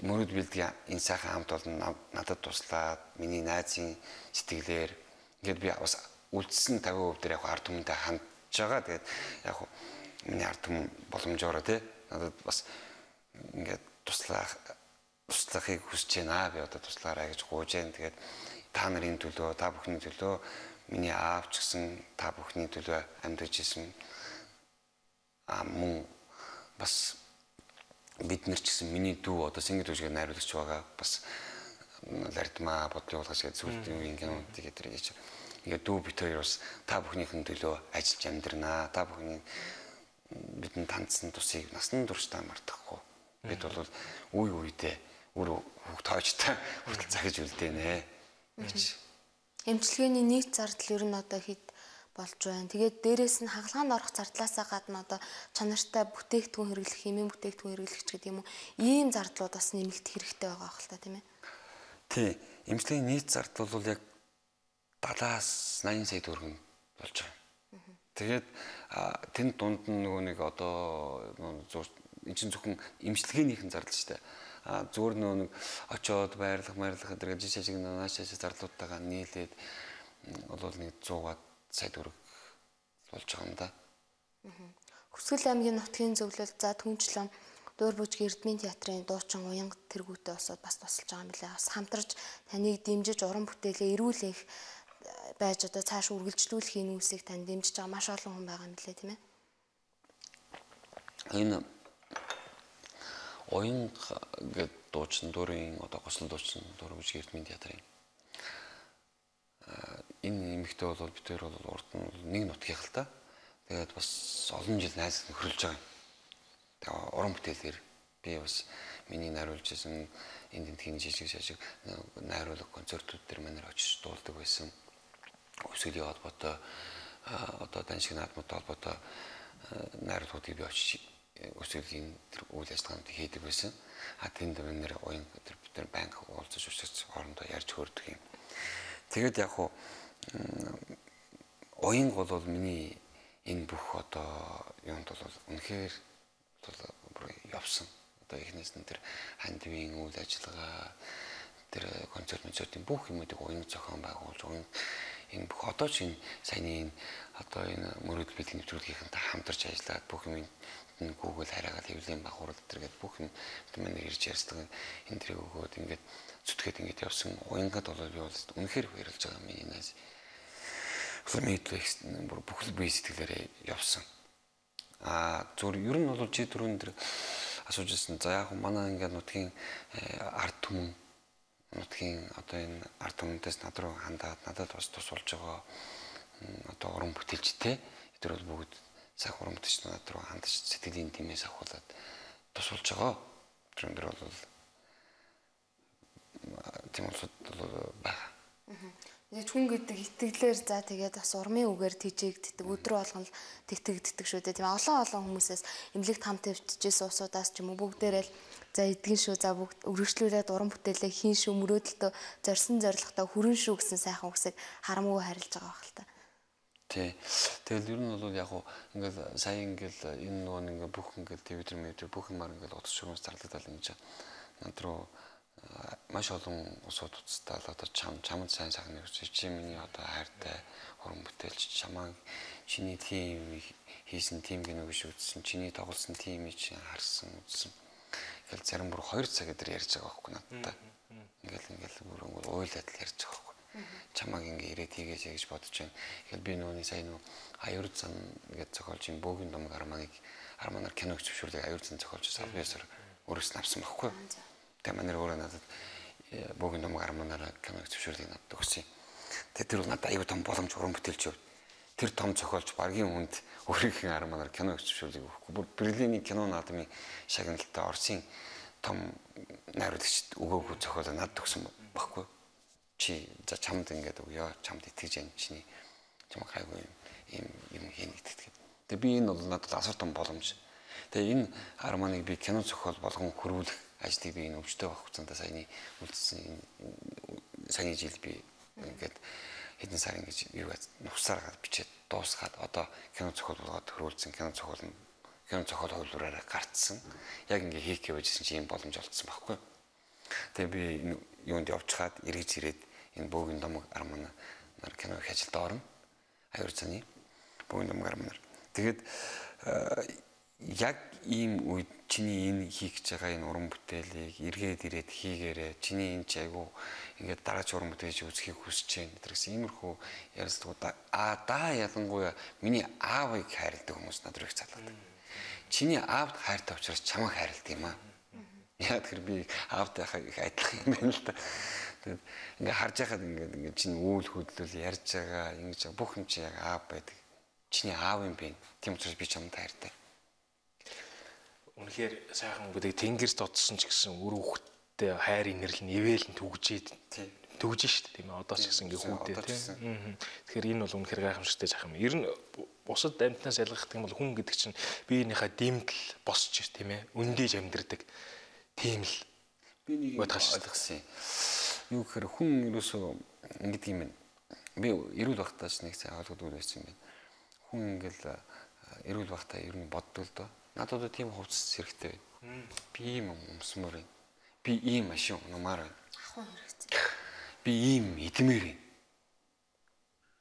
мөрөөдөл биелдэг энэ сайхан хамт олон надад туслаад миний найзын сэтгэлээр ингээд би бас үлдсэн 50% дээр яг ард түмэнтэй хандж байгаа. Тэгээд яг миний ард түмэн боломжоор тий надад бас ингээд туслахыг хүсэж байна. Би одоо туслаарай гэж гуйж байна. Тэгээд та нарын төлөө, та бүхний төлөө миний аав ч гэсэн та бүхний төлөө амьдарч исэн. Мөн бас бид нар ч гэсэн миний дүү одоо Сэнгэр дүүжгээр найруулагч байгаа. Бас Лардмаа бодлын уулгаж гэдэг зүйлийн үеийн кинонуудыг тэр гэж ингээд дүү бит хоёр бас та бүхнийхэн төлөө ажиллаж амьдрнаа. Та бүхний бидэнд хандсан тусыг насан туршдаа мартахгүй. Бид бол үе үедээ үр хүүхд тоочтой хүртэл захиж үлдээнэ гэж. Эмчилгээний нийт зардал ер нь одоо хэд болж байна. Тэгээд дээрэс нь хагалгаанд орох зардлаасаа гадна одоо чанартай бүтээгдэхүүн хэрэглэх, химийн бүтээгдэхүүн хэрэглэх ч гэдэг юм уу, ийм зардлууд бас нэмэлт хэрэгтэй байгаа хэл та тийм ээ. Тий. Эмчилгээний нийт зардал бол яг 70-аас 80 сая төгрөг болж байгаа. Тэгээд тэнд дунд нь нөгөө нэг одоо энэ чинь зөвхөн эмчилгээнийхэн зардал шүү дээ. Зүгээр нөгөө нэг очоод байрлах, майрлах гэдэг жишээ шиг нааш нааш зардлуудтайгаа нийлээд бол нэг 100 сая төгрөг болж байгаа юм да. Хүсгэл аймгийн нутгийн зөвлөл за түнчлэн Дуур бүжгийн Эрдмийн театрын дуучин Уянга тэргүүтэй усууд бас тусалж байгаа юм билээ. Бас хамтарч таныг дэмжиж уран бүтээлээ эрүүл энх байж одоо цааш үргэлжлүүлэх энэ үүсийг тань дэмжиж байгаа маш олон хүн байгаа юм билээ тийм ээ. Энэ Уянга гэдэг дуучин дурын одоо гослон дуучин Дуур бүжгийн Эрдмийн театрын энэ эмэгтэй бол бид хоёр бол урд нь нэг нутгийнх л та. Тэгээд бас олон жил найз нөхөрлөж байгаа юм. Тэгээ уран бүтээлээр би бас миний найруулж исэн энэ тентхийн жижиг шажиг найруулга концертууд дээр манайр очиж дуулдаг байсан. Өсгөлийн холбоотой одоо даншиг наадмуудтай холбоотой найруулгуудыг би очиж өсгөлийн тэр үйл ажиллагаануудыг хийдэг байсан. А тэнд манайр уян тэр бид нар байнга уулзаж ушиж хоорондоо ярьж хөөрдөг юм. Тэгээд яг хуу уянг бол миний энэ бүх одоо юунд бол үнэхээр бол явсан. Одоо эхнээс нь тэр хандивын үйл ажиллагаа тэр концерт концертын бүх юмудыг уянг зохион байгуулж уянг энэ бүх одоо ч энэ саяны энэ одоо энэ мөрөөдөл биелэг нэвтрүүлгийнхэнтэй хамтарч ажиллаад бүх юм нь Google хараагаад хэвлэлийн багуурал тэр гээд бүх юм манай ирж ярьцдаг энэ тэрийг өгөөд ингээд зүтгээд ингээд явсан. Уянгад бол би бол үнэхээр баярлж байгаа миний найз. Мэдлэг бүр бүхэл бие сэтгэлээрээ явсан. А зүгээр ер нь бол чи түрүүн тэр асууж ирсэн. За яг манай ингээд нутгийн ард түмэн нутгийн одоо энэ ард түмэнтээс над руу хандаад надад бас тус болж байгаа одоо уран бүтээлчтэй тэр бол бүгд сайхан уран бүтээлч над руу хандаж сэтгэлийн тэмээс авахуулаад тус болж байгаа. Тэр өндөр бол тийм улсууд бол байгаа. Тэгээд хүн гэдэг итгэлээр за тэгээд бас урмын үгээр тэжээгддэг, өдрө болгон л тэтгэгддэг шүү дээ. Тийм олон олон хүмүүсээс эмнэлэгт хамт өвчжсэн усудаас ч юм уу бүгдээрээ л за эдгэн шүү, за бүгд өргөжлүүлээд уран бүтээлээ хийн шүү, мөрөөдөлтөө зорьсон зорилготой хүрэн шүү гэсэн сайхан үгсийг харамгүй харилж байгаа байх л та. Тий. Тэгэл ер нь бол яг уу ингээл сая ингээл энэ нөгөө ингээл бүх ингээл Twitter мэдээ бүх юмар ингээл утас шугамс зарлагдал ингэж над руу Маш олон улсууд уцтаал одоо чамд сайн сайхныг хүсэж, чи миний одоо хайртай уран бүтээлч, чамаа чиний тийм хийсэн тийм киног биш үзсэн, чиний тоглосон тийм чи харсан үзсэн. Ингээл зарим бүр 2 цаг өдр ярьж байгаа байхгүй надтай. Ингээл бүр өнгө уйл адил ярьж байгаа байхгүй. Чамааг ингээ ирээд хийгээч гэж бодож байна. Ингээл би нөгөөний сайн нөө аюур зан гэж зохиолж юм бөөгийн домог арманыг арманаар киног зөвшөөрлөг аюур зан зохиолж аль биесээр өөрөөс нь авсан байхгүй. Тэгээ манай өөрөө надад бөөгийн домог арманаараа киног зөвшөөрлөг надад өгсөн. Тэгээ тэр бол надад аюу том боломж уран бүтээлч өв. Тэр том зохиолч баргийн хүнд өөрийнхөө арманаар киног зөвшөөрлөг өгөхгүй. Бүр Берлиний кино наадмын шагналтай Оросын том найруулагчид өгөөгүй зохиолоо надад өгсөн байхгүй. Чи за чамд ингээд өгөө, чамд итгэж яана чиний чам гайгүй юм юм хийнэ гэдэг. Тэгээ би энэ бол надад асар том боломж. Тэгээ энэ арманыг би кино зохиол болгон хөрвүүлэх ажлыг би энэ өвчтөй байх хугацаанд саяны үлдсэн саяны жил би ингээд хэдэн сар ингэж юу нухсаар бичээд дуусгаад одоо кино зохиол болгоод хөрвүүлсэн кино зохиол нь кино зохиол хувилбараараа гарцсан. Яг ингээ хийх гэвэжсэн чи юм боломж олдсон байхгүй. Тэгээ би энэ юунд явчихад эргэж ирээд энэ бөөгийн домог арманаар кино их ажилд орно. Аюур заны бөөгийн домог арманаар. Тэгээд яг ийм үед чиний энэ хийх гэж байгаа энэ уран бүтээлийг эргээд ирээд хийгээрэй. Чиний энэ чи айгу ингээд дараач уран бүтээлж үзхийг хүсэж байна. Тэр гэсэн иймэрхүү ярилцлагууд аа ялангуяа миний аавыг хайрладаг хүмүүс над руу их залгадаг. Чиний аавд хайртай учраас чамайг хайрладаг юм аа. Яг тэр би аавтайхаа их адилхан юм байна л та. Тэгээд ингээ харж байхад ингээд чиний үйл хөдлөл ярьж байгаа ингэж бүх юм чи яг аав байдаг. Чиний аав юм бэ. Тийм учраас би чамд хайртай. Үнэхээр сайхан гэдэг тэнгэр додсон ч гэсэн үр хүүхдтэй хайр инэрл нь ивэл нь түгжээд түгжин шүү дээ тийм ээ. Одоо ч гэсэн ингээ хүүдээ тийм. Тэгэхээр энэ бол үнэхээр гайхамшигтай зах юм. Ер нь бусад амьтнаас ялгах юм бол хүн гэдэг чинь биеийнхээ дэмдэл босч тийм ээ. Өндийж амьдэрдэг. Тийм л би нэг ойлгосон. Юу гэхээр хүн ерөөсөө ингэдэг юм байна. Би эрүүл байхдаа ч нэг сайн ойлгодгүй байсан юм байна. Хүн ингээл эрүүл байхдаа ер нь боддог л доо. Надад одоо тийм хувцас хэрэгтэй байна. Би ийм өмсмөр байна. Би ийм машин унамаар байна. Ахуй хэрэгтэй. Би ийм идмээр байна.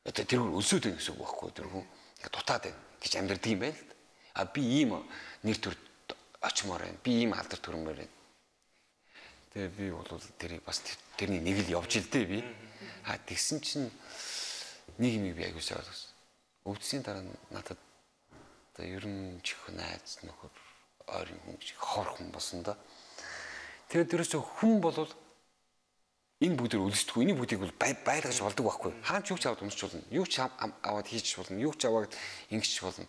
Одоо тэр хүн өлсөд байна гэсэн үг байхгүй тэр хүн. Ингээ дутаад байна гэж амьдардаг юм байна л да. А би ийм нэр төр очимоор байна. Би ийм алдар төрмөр байна. Тэгээ би бол тэрийг бас тэрний нэг л явж ил дээ би. А тэгсэн чинь нэг юм би аягуулсаа ойлгосон. Өвдсөний дараа надад одоо ер нь чих найз нөхөр ойрын хүн гэж хор хүн болсон да. Тэгээд ерөөсөө хүн болвол энэ бүгдээр өлсдөггүй. Энэ бүгдийг бол байлгаж болдог байхгүй. Хаан ч юу ч аваад өмсч болно. Юу ч аваад хийж болно. Юу ч аваад ингэч болно.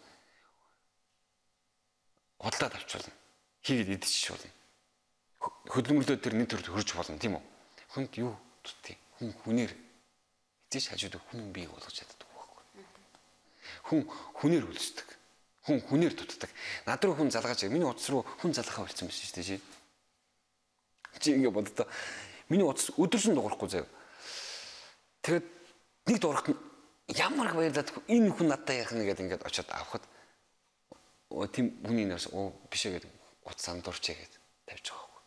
Худалдаад авч болно. Хийгээд идчих болно. Хөдөлмөрлөө тэр нэг төрд хөрж болно тийм үү? Хүнд юу тутыг? Хүн хүнээр эзэж хажууд хүн бий болгож чаддаг байхгүй. Хүн хүнээр өлсдөг. Хүн хүнээр дутдаг. Над руу хүн залгаж, миний утас руу хүн залгахаа болсон байсан шүү дээ чи. Чи ингэ боддоо. Миний утас өдөрсөн дуурахгүй заяа. Тэгээд нэг дуурахт ямар их баярлаад энэ хүн надтай яах нь гэдэг ингээд очиод авахд тийм хүний нэрс оо бишээ гэдэг утас андуурчээ гэд тавьж байгаа байхгүй.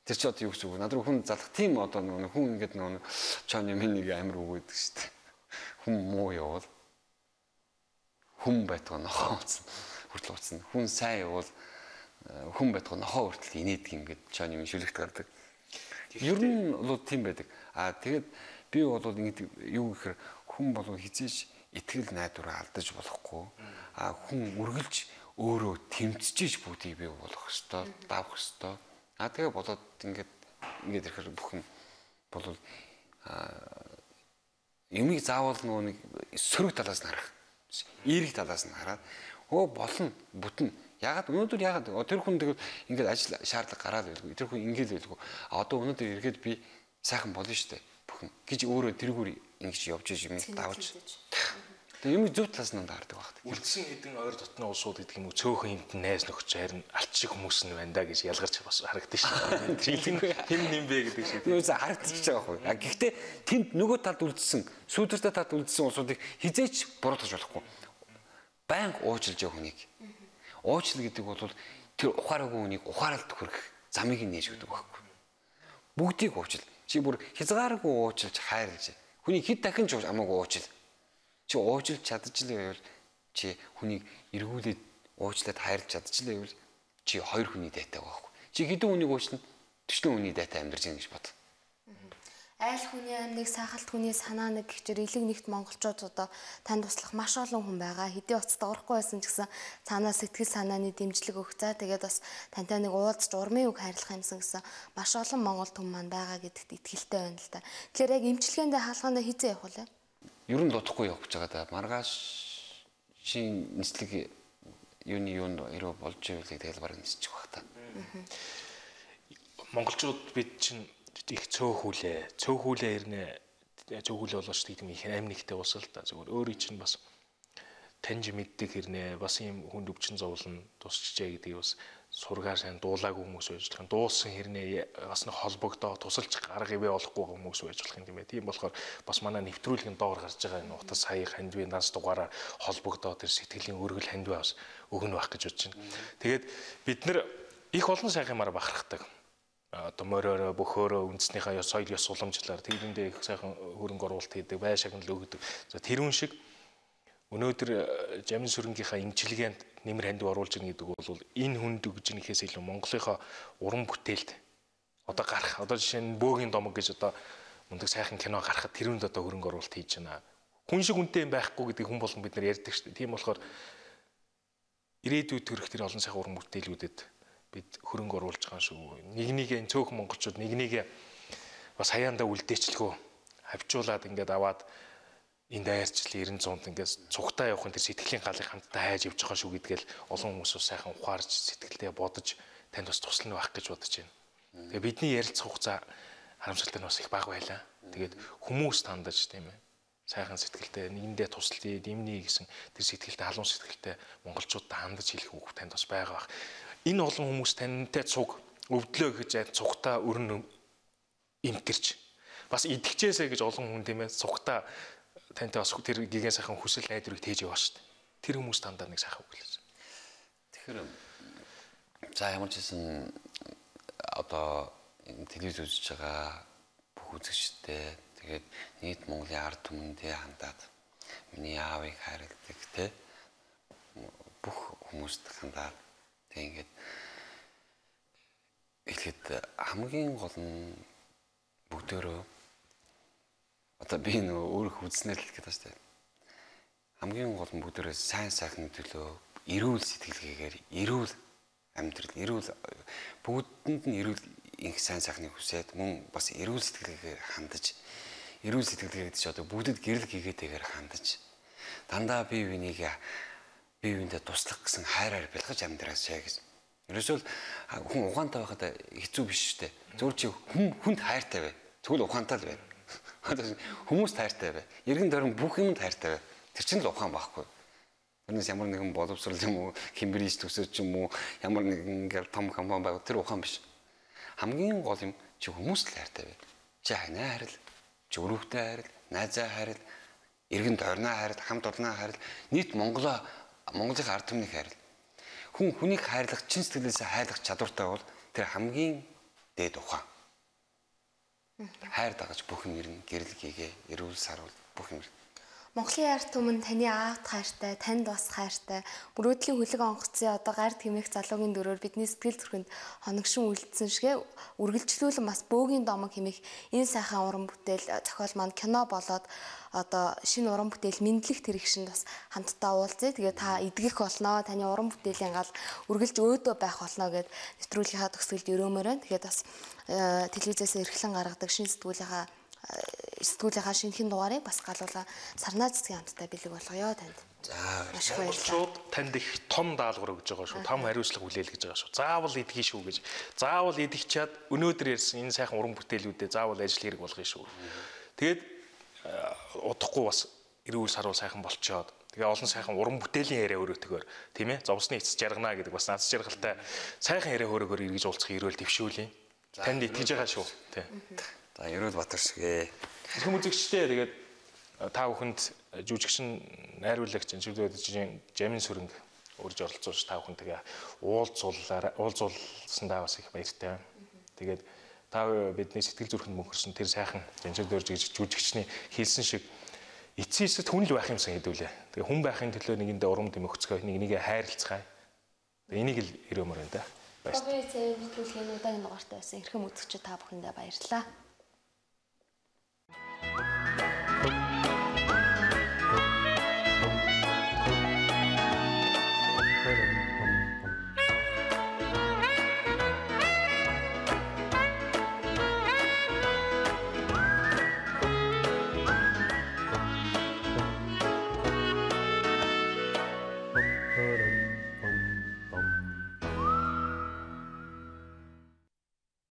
Тэр чи одоо юу гэсэн үг? Над руу хүн залах тийм одоо нөгөө хүн ингээд нөгөө чооны минь нэг амир үг өгдөг шүү дээ. Хүн муу явуул хүн байтугай нохоо уцна хүртэл уцна. Хүн сайн явуул хүн байтугай нохоо хүртэл инээдэг юм гээд чооны минь шүлэгт гардаг. Ер нь бол тийм байдаг. Аа тэгээд би бол ингэж юу гэхээр хүн бол хизээж итгэл найдвараа алдаж болохгүй. Аа хүн үргэлж өөрөө тэмцэж бүгдийг бий болох ёстой, давах ёстой. Аа тэгээ болоод ингээд ингээд ирэхээр бүх юм бол юмыг заавал нөгөө нэг сөрөг талаас нь харах. Эерэг талаас нь хараад өө болно бүтэн. Ягаад өнөөдөр ягаад тэр хүн тэгэл ингээд ажил шаардлага гараад байлгүй. Тэр хүн ингээд байлгүй. А одоо өнөөдөр эргээд би сайхан болно шүү дээ. Бүхэн гэж өөрөө тэргүүр ингэж явж иж юм давж. Тэгээ юм зөв талаас нь хардаг байх. Үлдсэн хэдэн ойр дотны улсууд гэдэг юм уу цөөхөн хэмтэн найз нөхөж харин алт шиг хүмүүс нь байна да гэж ялгарч бас харагдана шүү дээ. Тэм нэм бэ гэдэг шиг. Юу зэ харагдчихж байгаа байхгүй. А гэхдээ тэнд нөгөө талд үлдсэн, сүүдэртэй талд үлдсэн улсуудыг хизээч буруутгаж болохгүй. Баян уучлж явах хүнийг. Уучлал гэдэг бол тэр ухаараагүй хүнийг ухааралд хүргэх замыг нь нээж өгдөг байхгүй. Бүгдийг уучил. Чи бүр хязгааргүй уучлж хайрлаж. Хүний хэд дахин ч амаагүй уучил. Чи уучлж чадчихлаа гэвэл чи хүнийг эргүүлээд уучлаад хайрлаж чадчихлаа гэвэл чи хоёр хүний дайтай байгаа байхгүй. Чи хэдэн хүнийг уучлна? 40 хүний дайтай амьдарч байгаа гэж бод. Айл хүний амныг сайхалт хүний санаа нэг гэхчээр элэг нэгт монголчууд одоо танд туслах маш олон хүн байгаа. Хэдий уц догрохгүй байсан ч гэсэн цаанаа сэтгэл санааны дэмжлэг өгөх. За тэгээд бас тантай нэг уулзч урмын үг хайрлах юмсан гэсэн маш олон монгол хүн маань байгаа гэдэгт итгэлтэй байна л да. Тэгэхээр яг эмчилгээндээ хаалгаандаа хизээ явах вэ? Ер нь дутхгүй явах гэж байгаа да. Маргаашийн нислэг юуны юунд ирүү болж ивэл тэгэл бараг нисчих байх та. Монголчууд бид чинь их цөөхүүлээ. Цөөхүүлээ ирнэ. Цөөхүүлээ болооч гэдэг юм их аим нэгтэй улс л да. Зүгээр өөрийн чинь бас таньж мэддэг хэрнээ бас ийм хүнд өвчин зовлон тусчжээ гэдгийг бас сургаар сайн дуулаагүй хүмүүс байж болох юм. Дуулсан хэрнээ бас нэг холбогдоо тусалж арга ивэ олохгүй хүмүүс байж болох юм тийм ээ. Тийм болохоор бас манай нэвтрүүлгийн доор гарч байгаа энэ утас сая хандвийн данс дугаараар холбогдоо тэр сэтгэлийн өргөл хандваа бас өгнө байх гэж бодож байна. Тэгээд бид нар их олон сайхан юмар бахархдаг. Одоо мориороо бөхөөрөө үндснийхээ ёс соёл ёс уламжлалаар тэрэндээ их сайхан хөрөнгө оруулалт хийдэг, бай шагнал өгдөг. За тэрүүн шиг өнөөдөр Жамин сүрэнгийнхаа эмчилгээнд нэмэр хандив оруулж ийн гэдэг бол энэ хүнд өгж нэхээс илүү Монголынхаа уран бүтээлд одоо гарах одоо жишээ нь Бөөгийн домог гэж одоо мундаг сайхан кино гарахад тэрүүнд одоо хөрөнгө оруулалт хийж байна. Хүн шиг үнэтэй юм байхгүй гэдгийг хүн болгон бид нар ярьдаг шүү дээ. Тийм болохоор ирээдүйд төрөх тэр олон сайхан уран бүтээлүүдэд бид хөрөнгө оруулж байгаа шүү. Нэг нэгэ энэ цөөхөн монголчууд нэг нэгэ бас хаяандаа үлдээчлгөө хавчуулаад ингээд аваад энэ дайрчил 90 100-нд ингээд цугтаа явах нь тэр сэтгэлийн галыг хамтдаа хайж явж байгаа шүү гэдгээл олон хүмүүс бас сайхан ухаарч сэтгэлдээ бодож танд бас туслана байх гэж бодож байна. Тэгээ бидний ярилцах хугацаа харамсалтай нь бас их бага байлаа. Тэгээд хүмүүс тандаж тийм ээ сайхан сэтгэлтэй нэгэндээ туслая, дэмнэе гэсэн тэр сэтгэлтэй халуун сэтгэлтэй монголчуудад хандаж хэлэх үг танд бас байгаа бах. Энэ олон хүмүүс тантай цуг өвдлөө гэж цугтаа өрн эмтэрч бас идэхчээсэ гэж олон хүн тийм ээ цугтаа тантай бас тэр гигэн сайхан хүсэл найдварыг тээж яваа шүү дээ. Тэр хүмүүс дандаа нэг сайхан үг хэлсэн. Тэгэхээр за ямар ч гэсэн одоо телевиз үзэж байгаа бүх үзэгчдээ тэгээд нийт Монголын ард түмэндээ хандаад миний аавыг хайрладаг те бүх хүмүүст хандаад тэг ингээд эхлээд хамгийн гол нь бүгдөө одоо би нөгөө өөрөх үзснээр л гэдэг шүү дээ. Хамгийн гол нь бүгдөө сайн сайхны төлөө эрүүл сэтгэлгээгээр эрүүл амьдрал, эрүүл бүгдэнд нь эрүүл инх сайн сайхныг хүсээд мөн бас эрүүл сэтгэлгээгээр хандаж эрүүл сэтгэлгээ гэдэг чинь одоо бүгдэд гэрэл гээгээтэйгээр хандаж дандаа бие биенийг бие биендээ туслах гэсэн хайраар бэлгэж амьдраасай гэж. Ерөөсөө л хүн ухаантай байхад хэцүү биш шүү дээ. Зөвхөн чи хүнд хайртай бай. Тэгвэл ухаантай л байна. Хүмүүст хайртай бай. Иргэн дорн бүх юмд хайртай бай. Тэр чинь л ухаан байхгүй. Тэрнээс ямар нэгэн боловсрол юм уу, Кембриж төсөөч юм уу, ямар нэгэн ингээл том компани байг тэр ухаан биш. Хамгийн гол юм чи хүмүүст л хайртай бай. Чи ханаа хайрл, чи өрөвтэй хайрл, найзаа хайрл, иргэн дорноо хайрл, хамт олноо хайрл, нийт Монголоо Монголын ард түмнийг хайрл. Хүн хүнийг хайрлах, чин сэтгэлээсээ хайрлах чадвартай бол тэр хамгийн дээд ухаан. Хайр дагаж бүх юм ирнэ, гэрэл гээгээ, эрүүл саруул бүх юм ирнэ. Монголын ард түмэн таны аавд хайртай, танд бас хайртай. Мөрөөдлийн хөлөг онгоцын одоо гар тэмээх залуугийн дөрөөр бидний сэтгэл зүрхэнд хоногшин үлдсэн шигэ үргэлжлүүлэн бас Бөөгийн домог хэмээх энэ сайхан уран бүтээл зохиол маань кино болоод одоо шинэ уран бүтээл мэдлэх тэрэгшинд бас хамтдаа уулзъя. Тэгээ та эдгэх болноо, таны уран бүтээлийн гал үргэлж өөдөө байх болноо гэд нэвтрүүлгийнхаа төгсгөлд өрөөмөр байна. Тэгээд бас телевизээс эрхлэн гаргадаг шинэ сэтгүүлийнхаа шинэхэн дугаарыг бас галуулаа сарнаа цэцгийн хамтдаа бэлэг болгоё танд. За маш их баярлалаа. Монголчууд танд их том даалгавар өгж байгаа шүү. Том хариуцлага хүлээл гэж байгаа шүү. Заавал идэгий шүү гэж. Заавал идэх чад өнөөдөр ярьсан энэ сайхан уран бүтээлүүдээ заавал ажил хэрэг болгоё шүү. Тэгээд удахгүй бас эрүүл саруул сайхан болчоод тэгээ олон сайхан уран бүтээлийн яриа өрөөтгөр тийм ээ. Зовсны эцэс жаргана гэдэг бас наац жаргалтай сайхан яриа хөрөөгөр эргэж уулзах эрүүл дэвшүүлье. Танд итгэж байгаа шүү. Тийм. За Ерөөл Батар шигэ. Эрхэм үзэгчдээ тэгээд та бүхэнд жүжигчин найруулагч Жамин сүрэнг урьж оролцуулж та бүхэн тэгээ уулзуулсандаа бас их баяртай байна. Тэгээд Та бидний сэтгэл зүрхэнд мөнхөрсөн тэр сайхан Жанжир дөрж гэж жүжигчний хэлсэн шиг эцсийн эцэст хүн л байх юмсан хэдүүлээ. Тэгээ хүн байхын төлөө нэгэндээ урам дэмэгцгөө, нэг нэгээ хайрлцгаая. Тэгээ энийг л өрөөмөр байна да. Кофе цай нэвтрүүлгийн удаагийн дугаартай байсан эрхэм үзэгчид та бүхэндээ баярлалаа.